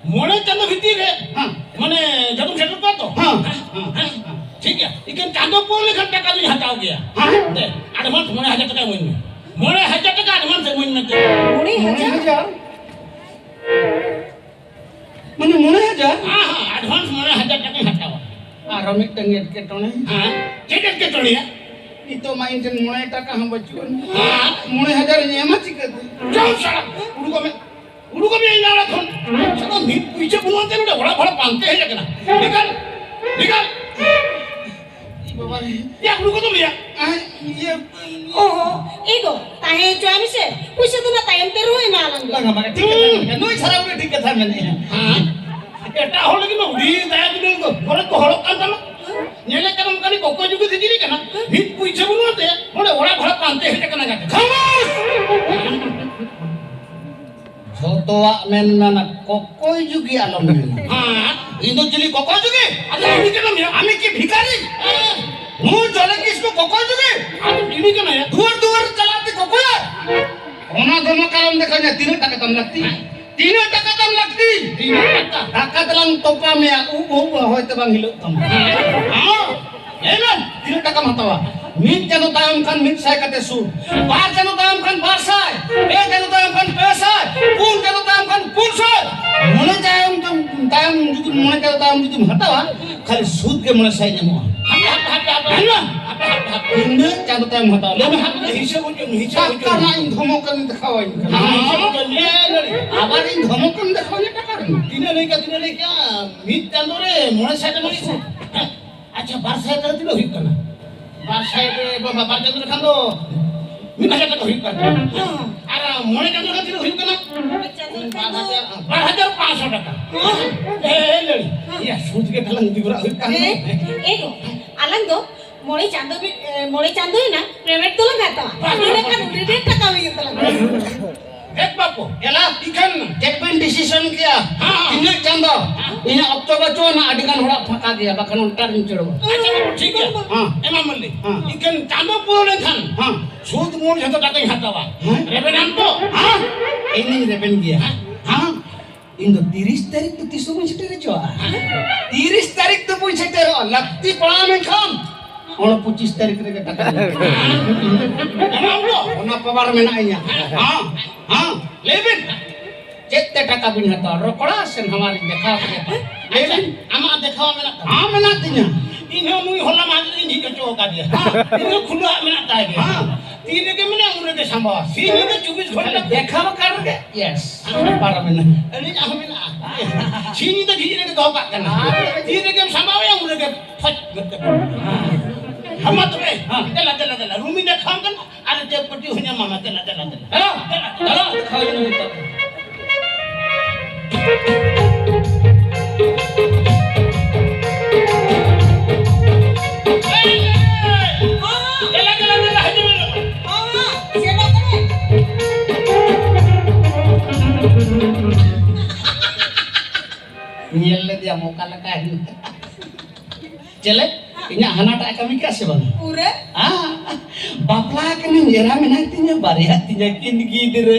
ᱢᱚᱬᱮ ᱪᱟᱸᱫᱚ ᱵᱷᱤᱛᱤᱨ ᱨᱮ, ᱦᱮᱸ᱾ ᱢᱟᱱᱮ, ᱡᱚᱛᱚᱢ ᱥᱮᱴᱮᱨ ᱠᱚᱣᱟ ᱛᱚ? ᱦᱮᱸ, ᱦᱮᱸ, ᱦᱮᱸ᱾ ᱴᱷᱤᱠ ᱜᱮᱭᱟ, ᱤᱠᱷᱟᱹᱱ ᱪᱟᱸᱫᱚ ᱯᱩᱨᱟᱹᱣ ᱞᱮᱠᱷᱟᱱ ᱴᱟᱠᱟ ᱫᱚᱧ ᱦᱟᱛᱟᱣ ᱜᱮᱭᱟ᱾ ᱦᱮᱸ᱾ ᱫᱮ, advance ᱢᱚᱬᱮ ᱦᱟᱡᱟᱨ ᱴᱟᱠᱟ ᱤᱢᱟᱹᱧ ᱢᱮ᱾ ᱢᱚᱬᱮ ᱦᱟᱡᱟᱨ ᱴᱟᱠᱟ advance ᱤᱢᱟᱹᱧ ᱢᱮ᱾ ᱢᱚᱬᱮ ᱦᱟᱡᱟᱨ? ᱢᱚᱬᱮ ᱦᱟᱡᱟᱨ? ᱢᱟᱱᱮ ᱢᱚᱬᱮ ᱦᱟᱡᱟᱨ? ᱦᱮᱸ, ᱦᱮᱸ, advance ᱢᱚᱬᱮ ᱦᱟᱡᱟᱨ ᱴᱟᱠᱟᱧ ᱦᱟᱛᱟᱣᱟ᱾ ᱟᱨᱚ ᱢᱤᱫᱴᱟᱝ ᱮᱴᱠᱮᱴᱚᱬᱮ᱾ ᱦᱮᱸ, ᱪᱮᱫ ᱮᱴᱠᱮᱴᱚᱬᱮᱭᱟ? ᱱᱤᱛᱚᱜ ᱢᱟ ᱤᱧ ᱴᱷᱮᱱ ᱢᱚᱬᱮ ᱴᱟᱠᱟ ᱦᱚᱸ ᱵᱟᱹᱪᱩᱜ ᱟᱹᱱ᱾ ᱦᱮᱸ? ᱢᱚᱬᱮ ᱦᱟᱡᱟᱨ ᱤᱧ ᱮᱢᱟ ᱪᱤᱠᱟᱹᱛᱮ? ᱪᱚᱞ ᱥᱟᱲᱟ, ᱩᱰᱩᱠᱚᱜ ᱢᱮ᱾ ᱩᱰᱩᱠᱚᱜ ᱢᱮ ᱤᱧ ᱚᱲᱟᱜ ᱠᱷᱚᱱ᱾ ᱥᱟᱞᱟ ᱢᱤᱫ ᱯᱩᱭᱥᱟᱹ ᱵᱟᱹᱱᱩᱜ ᱟᱱᱛᱮ ᱱᱚᱰᱮ ᱚᱲᱟᱜ ᱵᱷᱟᱲᱟ ᱯᱟᱱᱛᱮ ᱦᱮᱡ ᱟᱠᱟᱱᱟ᱾ ᱱᱤᱠᱟᱞ, ᱱᱤᱠᱟᱞ᱾ ᱤ ᱵᱟᱵᱟ ᱨᱮ᱾ ᱭᱟ, ᱩᱰᱩᱠᱚᱜ ᱫᱚᱢ ᱭᱟ᱾ ᱟᱭ, ᱤᱭᱟᱹ᱾ ᱚᱦᱚ, ᱮ ᱜᱚ, ᱛᱟᱦᱮᱸ ᱦᱚᱪᱚᱣᱟᱭ ᱢᱮᱥᱮ᱾ ᱯᱩᱭᱥᱟᱹ ᱫᱚ ᱱᱟᱜ ᱛᱟᱭᱚᱢ ᱛᱮ ᱨᱮᱦᱚᱸ ᱮᱢᱟ ᱟᱞᱟᱝ ᱜᱮ᱾ ᱵᱟᱝᱟ, ᱵᱟᱝᱟ, ᱴᱷᱤᱠ ᱠᱟᱛᱷᱟ ᱢᱮᱱ ᱠᱟᱜᱼᱟ᱾ ᱱᱩᱭ ᱥᱟᱨᱟ ᱜᱷᱟᱹᱲᱤ ᱴᱷᱤᱠ ᱠᱟᱛᱷᱟ ᱢᱮᱱᱮᱜᱼᱟ᱾ ᱦᱮᱸ? ᱮᱴᱟᱜ ᱦᱚᱲ ᱞᱟᱹᱜᱤᱫ ᱢᱟ ᱦᱩᱰᱤᱧ ᱫᱟᱭᱟ ᱫᱩᱞᱟᱹᱲ ᱫᱚ ᱜᱚᱨᱚᱡᱽ ᱠᱚ ᱦᱚᱲᱚᱜ ᱠᱟᱱ ᱛᱟᱢᱟ᱾ ᱧᱮᱞᱮ ᱠᱟᱱᱟᱢ ᱠᱷᱟᱹᱞᱤ ᱠᱚᱠᱚᱭ ᱡᱩᱜᱤ ᱫᱤᱫᱤ ᱠᱟᱱᱟ᱾ ᱢᱤᱫ ᱯᱩᱭᱥᱟᱹ ᱵᱟᱹᱱᱩᱜ ᱟᱱᱛᱮ ᱱᱚᱰᱮ ᱚᱲᱟᱜ ᱵᱷᱟᱲᱟ ᱯᱟᱱᱛᱮ ᱦᱮᱡ ᱟᱠᱟᱱᱟ ᱜᱟᱛᱮ᱾ ᱠᱷᱟᱢᱳᱥ! ᱡᱷᱚᱛᱚᱣᱟᱜ ᱢᱮᱱ ᱢᱮᱱᱟ, ᱠᱚᱠᱚᱭ ᱡᱩᱜᱤ ᱟᱞᱚᱢ ᱢᱮᱱᱟ᱾ ᱦᱮᱸ, ᱤᱧ ᱫᱚ ᱪᱤᱞᱤ ᱠᱚᱠᱚᱭ ᱡᱩᱜᱤ? ᱟᱫᱚ ᱩᱱᱤ ᱠᱟᱱᱟᱢ ᱭᱟ᱾ ᱟᱢᱤ ᱠᱤ ᱵᱷᱤᱠᱟᱨᱤ? ᱦᱮᱸ᱾ ᱱᱩᱭ ᱡᱚᱞᱮ ᱠᱤᱥᱠᱩ ᱠᱚᱠᱚᱭ ᱡᱩᱜᱤ? ᱟᱫᱚ ᱪᱤᱞᱤ ᱠᱟᱱᱟᱭ ᱭᱟ? ᱫᱩᱣᱟᱹᱨ ᱫᱩᱣᱟᱹᱨ ᱪᱟᱞᱟᱣ ᱛᱮ ᱠᱚᱠᱚᱭᱟ᱾ ᱚᱱᱟ ᱫᱚ ᱢᱟ ᱠᱟᱨᱚᱱ ᱫᱮᱠᱷᱟᱣ ᱧᱟ, ᱛᱤᱱᱟᱹᱜ ᱴᱟᱠᱟ ᱛᱟᱢ ᱞᱟᱹᱠᱛᱤ? ᱦᱮᱸ᱾ ᱛᱤᱱᱟᱹᱜ ᱴᱟᱠᱟ? ᱫᱟᱠᱟ ᱛᱮᱞᱟᱝ ᱛᱚᱯᱟ ᱢᱮᱭᱟ, ᱩᱵ ᱦᱚᱸ ᱦᱚᱭᱛᱮ ᱵᱟᱝ ᱦᱤᱞᱟᱹᱜ ᱛᱟᱢᱟ᱾ ᱦᱮᱸ᱾ ᱦᱮᱸ, ᱞᱟᱹᱭ ᱢᱮ, ᱛᱤᱱᱟᱹᱜ ᱴᱟᱠᱟᱢ ᱦᱟᱛᱟᱣᱟ? ᱢᱤᱫ ᱪᱟᱸᱫᱚ ᱛᱟᱭᱚᱢ ᱠᱷᱟᱱ ᱢᱤᱫ ᱥᱟᱭ ᱠᱟᱛᱮ ᱥᱩᱫ, ᱵᱟᱨ ᱪᱟᱸᱫᱚ ᱛᱟᱭᱚᱢ ᱠᱷᱟᱱ ᱵᱟᱨ ᱥᱟᱭ, ᱯᱮ ᱪᱟᱸᱫᱚ ᱛᱟᱭᱚᱢ ᱠᱷᱟᱱ ᱯᱮ ᱥᱟᱭ, ᱯᱩᱱ ᱪᱟᱸᱫᱚ ᱛᱟᱭᱚᱢ ᱠᱷᱟᱱ ᱯᱩᱱ ᱥᱟᱭ᱾ ᱢᱚᱬᱮ ᱛᱟᱭᱚᱢ ᱛᱟᱭᱚᱢ ᱡᱩᱫᱤ ᱢᱚᱬᱮ ᱪᱟᱸᱫᱚ ᱛᱟᱭᱚᱢ ᱡᱩᱫᱤᱢ ᱦᱟᱛᱟᱣᱟ, ᱠᱷᱟᱹᱞᱤ ᱥᱩᱫ ᱜᱮ ᱢᱚᱬᱮ ᱥᱟᱭ ᱧᱟᱢᱚᱜᱼᱟ᱾ ᱦᱟᱯᱮ, ᱦᱟᱯᱮ, ᱦᱟᱯᱮ, ᱦᱟᱯᱮ, ᱦᱟᱯᱮ᱾ ᱛᱤᱱᱟᱹᱜ ᱪᱟᱸᱫᱚ ᱛᱟᱭᱚᱢ ᱦᱟᱛᱟᱣᱟ? ᱞᱟᱹᱭ ᱢᱮ᱾ ᱦᱟᱯᱮ, ᱦᱤᱥᱟᱹᱵ ᱦᱚᱪᱚ ᱢᱮ, ᱦᱤᱥᱟᱹᱵ ᱦᱚᱪᱚ ᱢᱮ᱾ ᱴᱟᱠᱟ ᱨᱮᱱᱟᱜ ᱤᱧ ᱫᱷᱚᱢᱚᱠ ᱠᱟᱱ ᱫᱮᱠᱷᱟᱣᱟᱹᱧ ᱠᱟᱱᱟ᱾ ᱦᱮᱸ, ᱦᱤᱥᱟᱹᱵ ᱦᱚᱪᱚ ᱢᱮ᱾ ᱟᱵᱟᱨ ᱤᱧ ᱫᱷᱚᱢᱚᱠ ᱠᱟᱱ ᱫᱮᱠᱷᱟᱣᱟᱹᱧ ᱴᱟᱠᱟ ᱨᱮᱱᱟᱜ᱾ ᱛᱤᱱᱟᱹᱜ ᱞᱟᱹᱭ ᱠᱮᱫᱟ, ᱛᱤᱱᱟᱹᱜ ᱞᱟᱹᱭ ᱠᱮᱫᱟ? ᱢᱤᱫ ᱪᱟᱸᱫᱚ ᱨᱮ ᱢᱚᱬᱮ ᱥᱟᱭ ᱴᱟᱠᱟ ᱨᱮᱱᱟᱜ ᱥᱩᱫ᱾ ᱟᱪᱪᱷᱟ, ᱵᱟᱨ ᱥᱟᱭ ᱴᱟᱠᱟ ᱛᱤᱱᱟᱹᱜ ᱦᱩᱭᱩᱜ ᱠᱟᱱᱟ? ᱵᱟᱨ ᱥᱟᱭ ᱨᱮ, ᱵᱟ-, ᱵᱟ-, ᱵᱟᱨ ᱪᱟᱸᱫᱚ ᱞᱮᱠᱷᱟᱱ ᱫᱚ ᱢᱤᱫ ᱦᱟᱡᱟᱨ ᱴᱟᱠᱟ ᱦᱩᱭᱩᱜ ᱠᱟᱱᱟ᱾ ᱦᱮᱸ᱾ ᱟᱨ ᱢᱚᱬᱮ ᱪᱟᱸᱫᱚ ᱞᱮᱠᱷᱟᱱ ᱛᱤᱱᱟᱹᱜ ᱦᱩᱭᱩᱜ ᱠᱟᱱᱟ? ᱢᱚᱬᱮ ᱪᱟᱸᱫᱚ ᱞᱮᱠᱷᱟᱱ ᱵᱟᱨ ᱫᱚ ᱦᱟᱡᱟᱨ, ᱵᱟᱨ ᱦᱟᱡᱟᱨ ᱯᱟᱸᱪᱥᱚ ᱴᱟᱠᱟ᱾ ᱦᱮᱸ᱾ ᱮ, ᱮ, ᱞᱟᱹᱲᱤ᱾ ᱦᱮᱸ᱾ ᱭᱟ, ᱥᱩᱫ ᱜᱮ ᱛᱟᱞᱟᱝ ᱤᱫᱤ ᱵᱟᱲᱟ ᱦᱩᱭᱩᱜ ᱠᱟᱱ ᱦᱮᱸ᱾ ᱫᱚ᱾ ᱮ ᱜᱚ, ᱟᱞᱟᱝ ᱫᱚ ᱢᱚᱬᱮ ᱪᱟᱸᱫᱚ ᱵᱤ-, ᱮ, ᱢᱚᱬᱮ ᱪᱟᱸᱫᱚ ᱨᱮᱱᱟᱜ payment ᱫᱚᱞᱟᱝ ᱦᱟᱛᱟᱣᱟ᱾ ᱵᱟᱝ, ᱤᱱᱟᱹ ᱵᱟᱝ, ᱠᱷᱟᱱ ᱵᱟᱝ᱾ ᱩᱱᱤ ᱰᱷᱮᱨ ᱴᱟᱠᱟ ᱦᱩᱭᱩᱜ ᱛᱟᱞᱟᱝᱟ᱾ ᱮᱠ ᱵᱟᱹᱵᱩ, ᱮᱞᱟ, ᱤᱠᱷᱟᱹᱱ ᱪᱮᱫ ᱵᱮᱱ decision ᱠᱮᱭᱟ? ᱦᱮᱸ᱾ ᱛᱤᱱᱟᱹᱜ ᱪᱟᱸᱫᱚ? ᱦᱮᱸ᱾ ᱤᱧᱟᱹᱜ ᱚᱠᱛᱚ ᱵᱟᱹᱪᱩᱜ ᱟᱱᱟ, ᱟᱹᱰᱤ ᱜᱟᱱ ᱦᱚᱲᱟᱜ ᱯᱷᱟᱸᱠᱟ ᱜᱮᱭᱟ, ᱵᱟᱠᱷᱟᱱ ᱚᱱᱠᱟ ᱨᱤᱧ ᱪᱟᱹᱲᱚᱜᱼᱟ᱾ ᱟᱪᱪᱷᱟ, ᱴᱷᱤᱠ ᱜᱮᱭᱟ᱾ ᱦᱮᱸ᱾ ᱮᱢᱟ ᱢᱟᱹᱞᱤ᱾ ᱦᱮᱸ᱾ ᱤᱠᱷᱟᱹᱱ ᱪᱟᱸᱫᱚ ᱯᱩᱨᱟᱹᱣ ᱞᱮᱱᱠᱷᱟᱱ ᱦᱮᱸ᱾ ᱥᱩᱫ ᱢᱩᱞ ᱡᱷᱚᱛᱚ ᱴᱟᱠᱟᱧ ᱦᱟᱛᱟᱣᱟ᱾ ᱦᱮᱸ᱾ ᱨᱮᱵᱮᱱᱟᱢ ᱛᱚ? ᱦᱮᱸ᱾ ᱤᱧᱤᱧ ᱨᱮᱵᱮᱱ ᱜᱮᱭᱟ᱾ ᱦᱮᱸ᱾ ᱤᱧ ᱫᱚ ᱛᱤᱨᱤᱥ ᱛᱟᱹᱨᱤᱠᱷ ᱫᱚ ᱛᱤᱥ ᱦᱚᱸ ᱵᱟᱹᱧ ᱥᱮᱴᱮᱨ ᱦᱚᱪᱚᱣᱟᱜᱼᱟ᱾ ᱛᱤᱨᱤᱥ ᱛᱟᱹᱨᱤᱠᱷ ᱫᱚ ᱵᱟᱹᱧ ᱥᱮᱴᱮᱨᱚᱜᱼᱟ᱾ ᱞᱟᱹᱠᱛᱤ ᱯᱟᱲᱟᱣ ᱞᱮᱱᱠᱷᱟᱱ ᱚᱱᱟ ᱯᱚᱸᱪᱤᱥ ᱛᱟᱹᱨᱤᱠᱷ ᱨᱮᱜᱮ ᱴᱟᱠᱟ ᱧᱟᱢᱚᱜᱼᱟ᱾ ᱚᱱᱟ ᱫᱚ? ᱚᱱᱟ power ᱢᱮᱱᱟᱜ ᱤᱧᱟ᱾ ᱦᱮᱸ, ᱦᱮᱸ, ᱞᱟᱹᱭ ᱵᱤᱱ᱾ ᱪᱮᱫ ᱛᱮ ᱴᱟᱠᱟ ᱵᱤᱱ ᱦᱟᱛᱟᱣᱟ? ᱨᱚᱠᱚᱲᱟ ᱥᱮ ᱱᱟᱣᱟ ᱞᱤᱧ ᱫᱮᱠᱷᱟᱣ ᱠᱮᱫᱟ? ᱞᱟᱹᱭ ᱵᱤᱱ᱾ ᱟᱢᱟᱜ ᱫᱮᱠᱷᱟᱣ ᱢᱮᱱᱟᱜ ᱛᱟᱢᱟ? ᱦᱮᱸ, ᱢᱮᱱᱟᱜ ᱛᱤᱧᱟ᱾ ᱤᱧ ᱦᱚᱸ ᱱᱩᱭ ᱦᱚᱞᱟ ᱢᱟᱦᱫᱮᱨ ᱤᱧ ᱡᱷᱤᱡ ᱦᱚᱪᱚ ᱟᱠᱟᱫᱮᱭᱟ᱾ ᱦᱮᱸ᱾ ᱤᱧ ᱦᱚᱸ ᱠᱷᱩᱞᱟᱹᱣᱟᱜ ᱢᱮᱱᱟᱜ ᱛᱟᱭ ᱜᱮᱭᱟ᱾ ᱦᱮᱸ᱾ ᱛᱤ ᱨᱮᱜᱮ ᱢᱮᱱᱟᱜᱼᱟ, ᱩᱱ ᱨᱮᱜᱮ ᱥᱟᱢᱵᱟᱣᱟ᱾ ᱥᱤᱧ ᱧᱤᱫᱟᱹ ᱪᱚᱵᱵᱤᱥ ᱜᱷᱚᱱᱴᱟ᱾ ᱫᱮᱠᱷᱟᱣ ᱟᱠᱟᱱ ᱨᱮᱜᱮ? Yes᱾ ᱯᱟᱨᱚᱢᱮᱱᱟ᱾ ᱟᱹᱞᱤᱧᱟᱜ ᱦᱚᱸ ᱢᱮᱱᱟᱜᱼᱟ᱾ ᱥᱤᱧ ᱧᱤᱫᱟᱹ ᱡᱷᱤᱡ ᱨᱮᱜᱮ ᱫᱚᱦᱚ ᱠᱟᱜ ᱠᱟᱱᱟ᱾ ᱛᱤ ᱨᱮᱜᱮᱢ ᱥᱟᱢᱵᱟᱣᱮᱭᱟ, ᱩᱱ ᱨᱮᱜᱮ ᱯᱷᱚᱡ ᱢᱮᱱᱛᱮ ᱵᱚᱞᱚᱱᱟ᱾ ᱦᱮᱸ, ᱢᱟ ᱛᱚᱵᱮ, ᱦᱮᱸ᱾ ᱫᱮᱞᱟ, ᱫᱮᱞᱟ, ᱫᱮᱞᱟ, ᱨᱩᱢᱤᱧ ᱫᱮᱠᱷᱟᱣᱟᱢ ᱠᱟᱱᱟ, ᱟᱨ ᱪᱮᱫ ᱯᱟᱹᱴᱤ ᱦᱚᱸ ᱧᱟᱢᱟᱢᱟ, ᱫᱮᱞᱟ, ᱫᱮᱞᱟ, ᱫᱮᱞᱟ᱾ ᱦᱮᱞᱳ, ᱫᱮᱞᱟ, ᱫᱮᱞᱟ᱾ ᱦᱮᱞᱳ, ᱫᱮᱞᱟ, ᱫᱮᱞᱟ, ᱫᱮᱞᱟ᱾ ᱫᱮᱞᱟ, ᱫᱮᱞᱟ, ᱫᱮᱞᱟ, ᱦᱤᱡᱩᱜ ᱢᱮ᱾ ᱦᱚᱸ, ᱦᱚᱸ, ᱥᱮᱱᱚᱜ ᱠᱟᱹᱱᱟᱹᱧ᱾ ᱧᱮᱞ ᱞᱮᱫᱮᱭᱟᱢ ᱚᱠᱟ ᱞᱮᱠᱟ ᱦᱮᱱᱟᱜ᱾ ᱪᱮᱞᱮ? ᱤᱧᱟᱹᱜ ᱦᱟᱱᱟᱴᱟᱜ ᱮ ᱠᱟᱹᱢᱤ ᱠᱟᱜ ᱥᱮ ᱵᱟᱝ? ᱯᱩᱨᱟᱹ᱾ ᱦᱮᱸ? ᱵᱟᱯᱞᱟ ᱠᱟᱹᱱᱟᱹᱧ, ᱮᱨᱟ ᱢᱮᱱᱟᱭ ᱛᱤᱧᱟ, ᱵᱟᱨᱭᱟ ᱛᱤᱧᱟ ᱠᱤᱱ ᱜᱤᱫᱽᱨᱟᱹ᱾